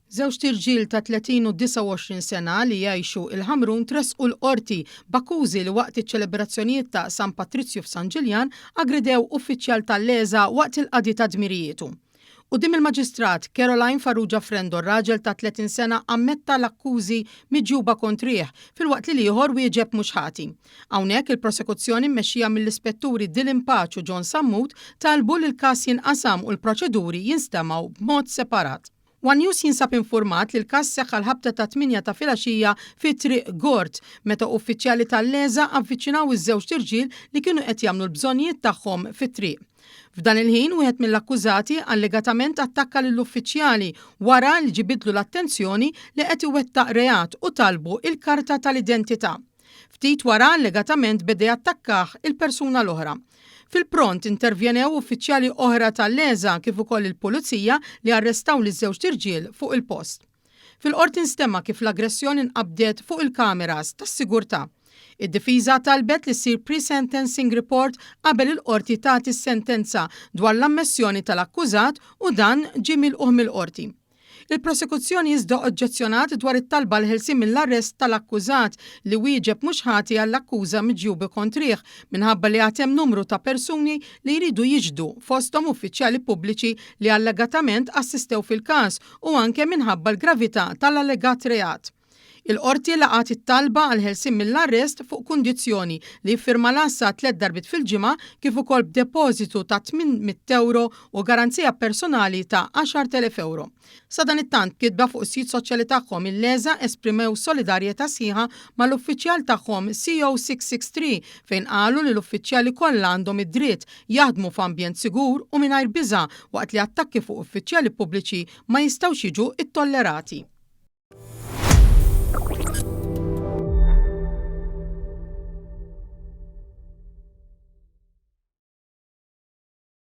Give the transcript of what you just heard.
Żewġt irġiel ta' 30 u 29 sena li jgħixu il-Ħamrun tressqu l-Qorti b'akkużi li waqt iċ-ċelebrazzjonijiet ta' San Patrizju f'San Ġiljan aggredew uffiċjal tal-LESA waqt il-qadi ta' dmirijietu. Quddiem il-Maġistrat Caroline Farrugia Frendo r-raġel ta' 30 sena ammetta l-akkużi miġjuba kontrih filwaqt li l-ieħor wieġeb mhux ħati. Hawnhekk il-prosekuzzjoni mmexxija mill-Ispetturi Dylan Pace u John Sammut talbu li l-każ jinqasam u l-proċeduri jinstemgħu b'mod separat. One News jinsab infurmat li l-każ seħħ għall-ħabta tat-tmienja ta' filgħaxija fi Triq Gort, meta uffiċjali tal-LESA avviċinaw iż-żewġt irġiel li kienu qed jagħmlu l-bżonnijiet tagħhom fit-triq. F'dan il-ħin, wieħed mill-akkużati allegatament attakka lill-uffiċjali wara li ġibidlu l-attenzjoni li qed iwettaq reat u talbu il-karta tal-identità. Ftit wara allegatament beda jattakkah il-persuna l-oħra. Fil-pront intervjenew uffiċjali oħra tal-LESA kif ukoll il-Pulizija li arrestaw liż-żewġt irġiel fuq il-post. Fil-Qorti nstema' kif l-aggressjoni nqabdet fuq il-kameras tas-sigurtà. Id-difiża talbet li ssir pre-sentencing report qabel il-Qorti tagħti s-sentenza dwar l-ammessjoni tal-akkużat u dan ġie milqugħ mill-Qorti. Il-prosekuzzjoni iżda oġġezzjonat dwar it-talba għall-ħelsien mill-arrest tal-akkużat li wieġeb mhux ħati għall-akkuża miġjuba kontrih minħabba li għad hemm numru ta' persuni li jridu jixhdu fosthom uffiċjali pubbliċi li allegatament assistew fil-każ u anke minħabba l-gravità tal-allegat reat. Il-Qorti laqgħet it-talba għall-ħelsien mill-arrest fuq kundizzjoni li jiffirma l-għassa tlett darbiet fil-ġimgħa kif ukoll b'depożitu ta' €800 u garanzija personali ta' €10,000. Sadanittant, b'kitba fuq is-sit soċjali tagħhom il-LESA esprimew solidarjetà sħiħa mal-uffiċjal tagħhom CO663 fejn qalu li l-uffiċjali kollha għandhom id-dritt jaħdmu f'ambjent sigur u mingħajr biża' waqt li attakki fuq uffiċjali pubbliċi ma jistgħux jiġu ttollerati.